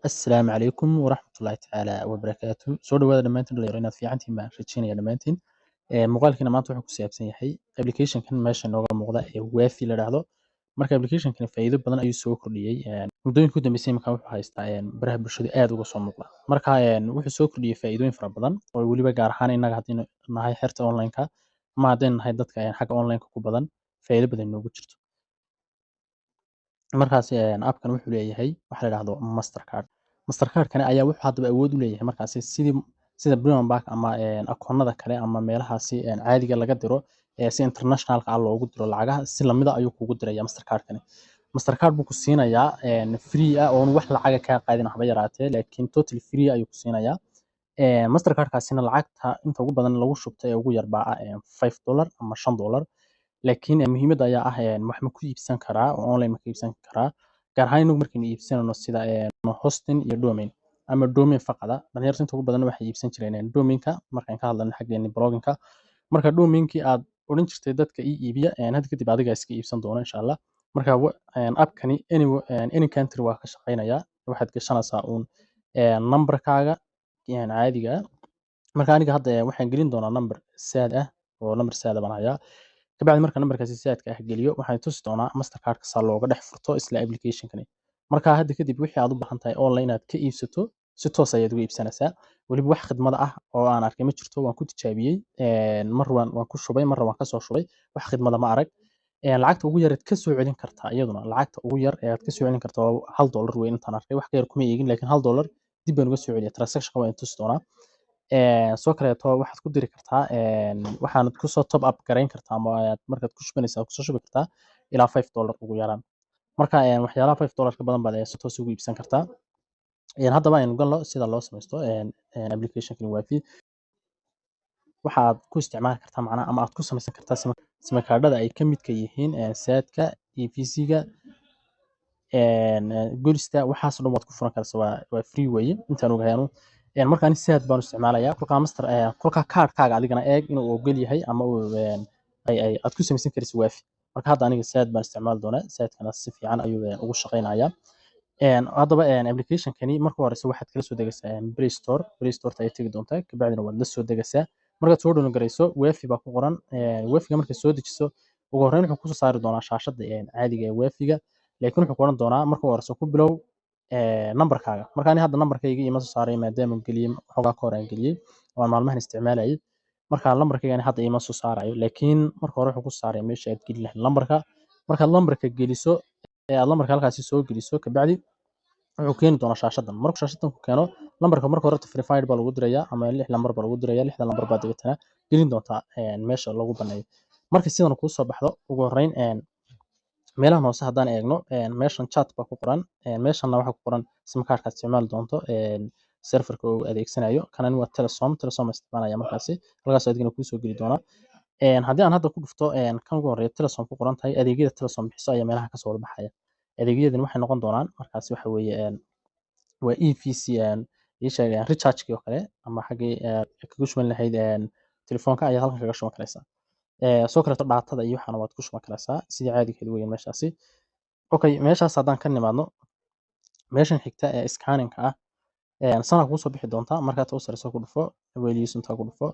Assalaamu calaykum waraxmatullaahi tacaala wabarakaatuh. Soo dhawaada dhammaantiin dhalinyaro, inaad fiicantihiin baan rajeynaya dhammaantiin. Muuqaalkiina maanta wuxuu ku saabsan yahay application-kan meesha nooga muuqda ee Waafi la dhaahdo. Marka application-kan faa'iido badan ayuu soo kordhiyey muddooyinkii u dambeysay. Marka wuxuu haystaa baraha bulshada aad uga soo muuqda. Marka wuxuu soo kordhiyey faa'iidooyin fara badan oo weliba gaar ahaan innaga haddaynu nahay xerta online-ka ama haddaynu nahay dadka xagga online-ka ku badan, faa'iido badan inoogu jirto. Markaas app-kan wuxuu leeyahay waxa la yidhaahdo Mastercard. Mastercard-kani ayaa wuxuu haddaba awood u leeyahay markaasi sidii sida Premier Bank ama akoonnada kale ama meelahaasi caadiga laga diro ee si international-ka ah loogu diro lacagaha, si lamid ah ayuu kugu diraya Mastercard-kani. Mastercard buu ku siinayaa free ah oon wax lacaga kaa qaadin waxba yaraatee, laakiin totally free ayuu ku siinayaa. Mastercard-kaasina lacagta inta ugu badan lagu shubto ee ugu yar baa ah $5 ama $5. Laakiin muhiimadda ayaa ah, wax ma ku iibsan karaa oo online ma ka iibsan karaa? Gaar ahaan inagu markaynu iibsanayno sida hosting iyo domain ama domain faqada. Dhalinyarta inta ugu badan waxay iibsan jireen domain-ka markaan ka hadlayno xaggeena blogging-ka. Marka domain-kii aad odhan jirtay dadka ii iibiya, hadda kadib adigaa iska iibsan doona, insha Allah. Marka app-kani any country waa ka shaqeynayaa. Waxaad gashanaysaa uun number-kaaga caadiga ah. Marka aniga hadda waxaan gelin doonaa number Zaad ah oo number Zaad ah baan hayaa. Kabacdi marka number-kaasi Zaadka ah geliyo, waxaan tusi doonaa Mastercard-ka saa looga dhex furto isla application-kani. Marka hadda kadib wixii aad u baahan tahay online inaad ka iibsato, si toos ayaad uga iibsanaysaa. Weliba wax khidmad ah oo aan arkay ma jirto. Waan ku tijaabiyey, mar waan ku shubay, marna waan ka soo shubay, wax khidmada ma arag. Lacagta ugu yar aad ka soo celin kartaa, iyaduna lacagta ugu yar ee aad ka soo celin kartaa waa $1 weyn intaan arkay. Wax ka yar kuma eegin, laakiin $1 dib baan uga soo celiyay. Transaction-ka waan tusi doonaa. Soo kaleeto waxaad ku diri kartaa, waxaanad kusoo top up garayn kartaa ama aad markaad ku shubanaysaa aad kusoo shubi kartaa ilaa $5 ugu yaraan. Marka waxyaalaha $5 ka badan baad si toos ugu iibsan kartaa. Haddaba aynu galno sida loo samaysto application-kan Waafi. Waxaad ku isticmaali kartaa macnaha ama aad ku samaysan kartaa SIM card-ada ay ka midka yihiin Zaadka, EVC-ga, Golista, waxaas oo dhan waad ku furan kartaa. Waa free weeye intaan ogahay anu. Marka ani Zaad baan u isticmaalayaa. Kolkaa master kolkaa card-kaaga adigana eeg inuu ogol yahay ama uu ay ay aad ku samaysan karaysid Waafi. Marka hadda aniga Zaad baan isticmaali doonaa. Zaadkana si fiican ayuu ugu shaqeynayaa. Haddaba application-kani marka horeysa waxaad kala soo degaysaa Play Store. Play Store ayaad tegi doontaa, kabacdina waad la soo degaysaa. Markaad soo download garayso, Waafi baa ku qoran. Waafiga markaad soo dejiso, ugu horreyn wuxuu kusoo saari doonaa shaashadda caadiga ee Waafiga, laakiin wuxuu ku oran doonaa marka horeysa ku bilow number-kaaga. Marka ani hadda number-kayga ima soo saaray maadaama aan geliyey xoogaa ka hor aan geliyey oo aan maalmahan isticmaalayay. Marka lambarkayga ani hadda ima soo saarayo, laakiin marka hore wuxuu ku saaraya meesha aad gelin lahayd lambarka. Markaad lambarka geliso ee aad lambarka halkaasi soo geliso, kabacdi wuxuu keeni doonaa shaashadan. Markuu shaashadan ku keeno lambarka, marka hore verified baa lagu dirayaa ama lix lambar baa lagu dirayaa. Lixda lambar baad dabeetana gelin doontaa meesha lagu baneeyo. Marka sidan kuu soo baxdo, ugu horreyn meelahan hoose haddaan eegno, meeshan chat baa ku qoran, meeshanna waxaa ku qoran SIM card-ka aad isticmaali doonto server-ka uu adeegsanayo. Kanani waa Telesom. Telesom baan isticmaalaya. Markaasi halkaas adigana kuu soo geli doonaa. Haddii aan hadda ku dhufto kan ugu horeeya Telesom ku qoran tahay, adeegyada Telesom bixiso ayaa meelaha kasoo wada baxaya. Adeegyadan waxay noqon doonaan markaasi waxa weeye waa EVC, ii sheeg, recharge-kii oo kale ama xaggii kaga shuban lahayd telefoonka ayaad halkan kaga shuban karaysaa. Soo kaleeto data-da iyo waxaana waad ku shuban karaysaa sidii caadigeed weeyaan meeshaasi. Okay, meeshaas haddaan ka nimaadno, meeshan xigta ee scanning-ka ah sana kuu soo bixi doontaa. Markaad u sareyso ku dhufo, weligiis intaa ku dhufo.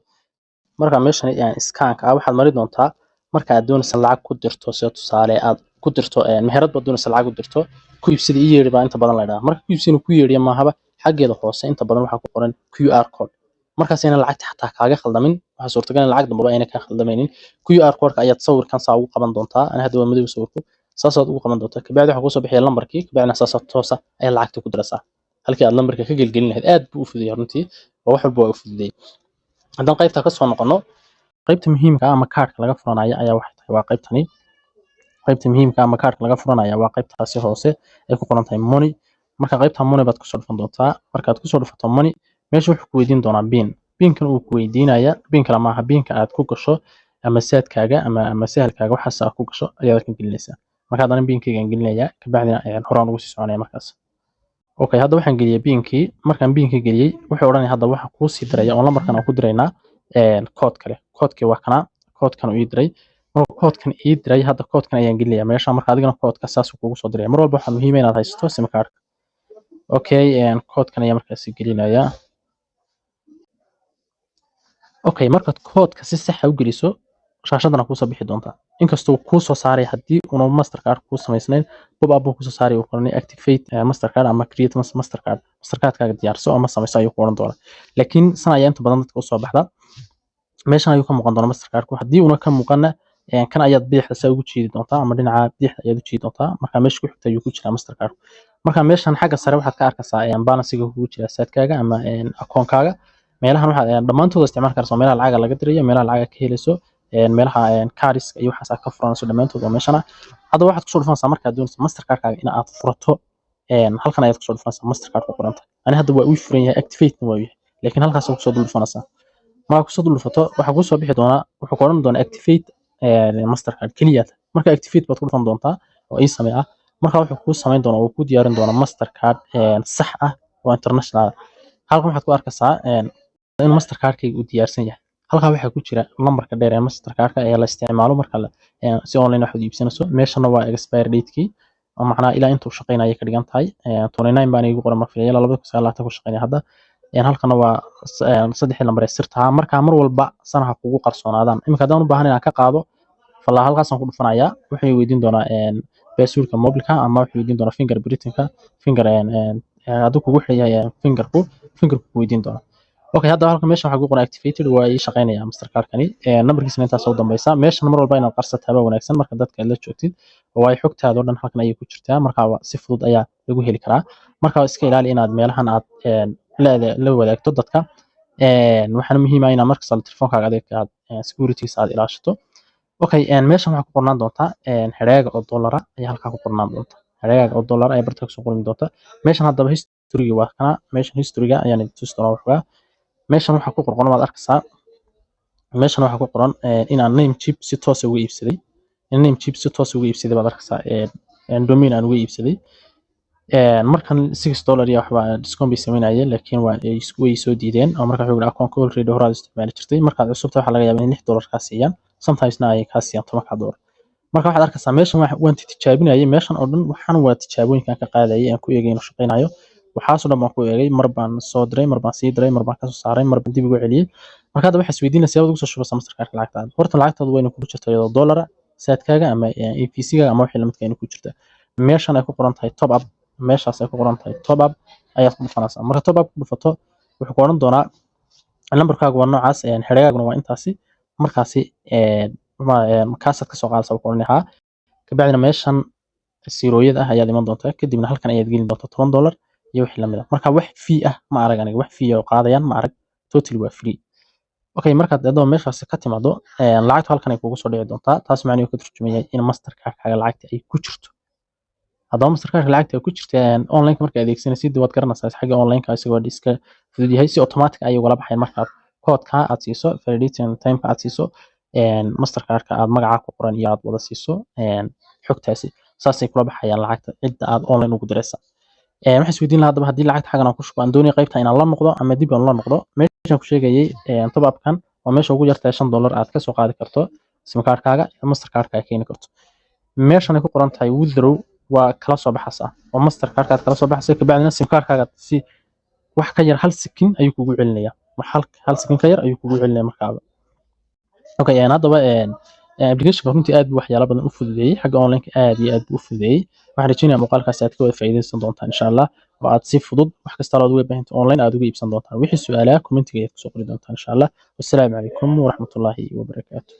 Marka meeshan scan-ka ah waxaad mari doontaa marka aad doonaysa lacag ku dirto, sida tusaale aad ku dirto meherad baad doonaysa lacag u dirto, ku iibsada ii yeedhi baa inta badan la yidhaahdaa. Marka ku iibsada ku yeedhiya maahaba, xaggeeda hoose inta badan waxaa ku qoran QR code. Markaas ayna lacagta xataa kaaga khaldamin, waxaa suurtagal in lacag dambaba ayna kaa khaldamaynin. QR code-ka ayaad sawirkan saa ugu qaban doontaa. Ani hadda waa madow sawirku. Saasaad ugu qaban doontaa, kabacdi waxaa kusoo bixiya lambarkii, kabacdina saasaad toosa ayaad lacagta ku diraysaa halkii aad lambarka ka gelgelin lahayd. Aad buu u fududeeyay runtii, waa wax walba waa u fududeeyay. Haddaan qaybta ka soo noqono, qaybta muhiimka ah ama kaarhka laga furanayo ayaa waxay tahay waa qaybtani. Qaybta muhiimka ah ama kaarhka laga furanaya waa qaybtaasi hoose ay ku qoran tahay money. Marka qaybta money baad kusoo dhufan doontaa. Markaad kusoo dhufato money, meesha wuxuu ku weydiin doonaa PIN. PIN-kan uu ku weydiinaya PIN kale maaha, PIN-ka aad ku gasho ama Zaadkaaga ama Sahalkaaga, waxaas aad ku gasho ayaad halkan gelinaysaa. Marka haddana PIN-kaygaan gelinayaa, kabacdina ayaan horaan ugu sii soconaya markaas. Okay, hadda waxaan geliyay PIN-kii. Markaan PIN-ka geliyey, wuxuu odhanaya hadda waxa kuu sii diraya oo lambarkan aan ku diraynaa kood kale. Koodkii waa kana, koodkan uu ii diray. Markuu koodkan ii diray, hadda koodkan ayaan gelinaya meesha. Marka adigana koodka saas uu kugu soo diraya. Mar walba waxaa muhiim ah inaad haysato SIM card. Okay, koodkan ayaa markaasi gelinayaa. Okay, markaad koodka si saxa u geliso, shaashadana kuusoo bixi doontaa. Inkastoo kuu soo saaray, haddii una Mastercard kuu samaysnayn, pop up buu kusoo saaray, uu qoranay "activate Mastercard" ama "create Mastercard", Mastercardkaaga diyaarso ama samayso ayuu ku oran doonaa. Laakiin san ayaa inta badan dadka usoo baxda. Meeshan ayuu ka muuqan doonaa Mastercardku. Haddii una ka muuqana, kan ayaad bidixda saa ugu jiidi doontaa ama dhinaca bidixda ayaad u jiidi doontaa. Marka meesha ku xigta ayuu ku jiraa Mastercardku. Marka meeshan xagga sare waxaad ka arkaysaa balancega kugu jira Zaadkaaga ama akoonkaaga. Meelahan waxaad dhammaantood isticmaali kartaa, meelaha lacaga laga dirayo, meelaha lacaga ka helayso, meelaha cards-ka iyo waxaas aad ka furanayso, dhammaantood waa meeshan. Hadda waxaad kusoo dhufanaysaa, markaad doonayso Mastercardkaaga in aad furato, halkan ayaad kusoo dhufanaysaa Mastercard ku qoranta. Ani hadda waa uu furan yahay, activate waa yahay, laakiin halkaas kusoo dul dhufanaysaa. Markaad kusoo dul dhufato, waxaa kusoo bixi doonaa, wuxuu ku odhan doonaa "activate Mastercard" keliya. Marka activate baad ku dhufan doontaa oo ii samee ah. Marka wuxuu kuu samayn doonaa oo kuu diyaarin doonaa Mastercard sax ah oo international. Halkan waxaad ku arkaysaa in Mastercardkayga uu diyaarsan yahay. Halkaa waxaa ku jira lambarka dheer ee Mastercardka ee la isticmaalo marka si online wax u iibsanayso. Meeshana waa expire date-kii, oo macnaha ilaa intuu shaqeynayo ka dhigan tahay. 29 baan igu qoran, marka ilaa 2029 ku shaqeynaya hadda. Halkana waa saddexdii lambar ee sirta ahaa. Marka mar walba sanaha kugu qarsoonaadaan. Iminka haddaan u baahan inaan ka qaado falaa, halkaasaan ku dhufanayaa. Wuxuu weydiin doonaa passwordka mobilka ama wuxuu weydiin doonaa fingerprintka, finger hadduu kugu xiran yahay fingerku ku weydiin doonaa. Okay, hadda halka meeshan waxaa ku qoran activated, waa ii shaqeynaya Mastercardkani. Nambarkiisana intaas u dambeysa. Meeshan mar walba inaad qarsataa baa wanaagsan marka dadka aad la joogtid, waayo xogtaada oo dhan halkan ayay ku jirtaa. Marka si fudud ayaa lagu heli karaa. Marka iska ilaali inaad meelahan aad la wadaagto dadka. Waxaana muhiim ah inaad markasta telefoonkaaga adeeg aad securities aad ilaashato. Okay, meeshan waxaa ku qornaan doontaa hadhaaga oo dollara ayaa halkaa ku qornaan doonta. Hadhaaga oo dollar ayaa barta kusoo qormi doonta. Meeshan haddaba historyga waa kana. Meeshan historyga ayaan idin tusi doonaa waxoogaa. Meeshan waxaa ku qorqoran waad arkaysaa. Meeshan waxaa ku qoran inaan Namecheap si toos ah uga iibsaday. In Namecheap si toos uga iibsaday baad arkaysaa, domain aan uga iibsaday. Markan $6 iyo waxba discount bay sameynayeen, laakiin waa way soo diideen oo marka wuxuu yidhi akoonka already horaad isticmaali jirtay. Markaad cusubta waxaa laga yaabaa in $6 kaa siiyaan, sometimesna ay kaa siiyaan $10. Marka waxaad arkaysaa meeshan waan tijaabinayay. Meeshan oo dhan waxaan waa tijaabooyinkan ka qaadayay aan ku eegay inuu shaqeynayo. Waxaasoo dhan baan ku eegay. Mar baan soo diray, mar baan sii diray, mar baan kasoo saaray, mar baan dib ugu celiyey. Marka hadda waxaa isweydiinaysa siyaabad ugu soo shubaysaa Mastercardka lacagtaada. Horta lacagtaadu waa inay kugu jirto iyadoo dollara Zaadkaaga ama EVC-gaaga ama wixii lamidka inay ku jirta. Meeshan ay ku qoran tahay top up, meeshaas ay ku qoran tahay top up ayaad ku dhufanaysaa. Marka top up ku dhufato, wuxuu ku odhan doonaa lambarkaagu waa noocaas, xeragaaguna waa intaasi. Markaasi kaasaad kasoo qaadaysaa, wuu ku odhanaya haa. Kabacdina meeshan zerooyada ah ayaad iman doontaa, kadibna halkan ayaad gelin doontaa $10 iyo wixii lamid ah. Marka wax fee ah ma arag aniga, wax fee ah oo qaadayaan ma arag, totally waa free. Okay, markaad adoo meeshaasi ka timaado, lacagtu halkan ay kugu soo dhici doontaa. Taas macnaheedu ka turjumaya in Mastercardkaaga lacagta ay ku jirto. Haddaba Mastercardka lacagta ay ku jirta, online markaad adeegsanaysid, waad garanaysaa xagga online-ka isagoo iska fudud yahay, si automatic ayay ugala baxayaan markaad koodka aad siiso, validation time-ka aad siiso, Mastercardka aad magaca ku qoran iyo aad wada siiso xogtaasi, saasay kula baxayaan lacagta cidda aad online ugu diraysa. Waxaan isweydiin lahaa haddaba, haddii lacagta xaggan aan ku shubo, aan doonaya qaybta inaan la noqdo ama dib aan la noqdo. Meeshaan ku sheegayay top up-kan waa meesha ugu yartahay $5 aad kasoo qaadi karto simkaarkaaga, Mastercardkaaga keeni karto. Meeshan ay ku qoran tahay withdraw waa kala soo baxaysaa oo Mastercardka aad kala soo baxaysa. Kabacdina simkaarkaaga si wax ka yar hal second ayuu kugu celinaya, wax hal second ka yar ayuu kugu celinaya markaaba. Okay, haddaba applicationka runtii aad buu waxyaalo badan u fududeeyey, xagga online-ka aad iyo aad buu u fududeeyey. Waxaan rajeynayaa muuqaalkaasi aad ka wada faa'iidaysan doontaan insha Allah, oo aad si fudud wax kasta aad uga baahanto online aad uga iibsan doontaan. Wixii su'aalaha commentiga ayaad kusoo qori doontaan insha Allah. Wassalaamu calaykum waraxmatullaahi wabarakaatu.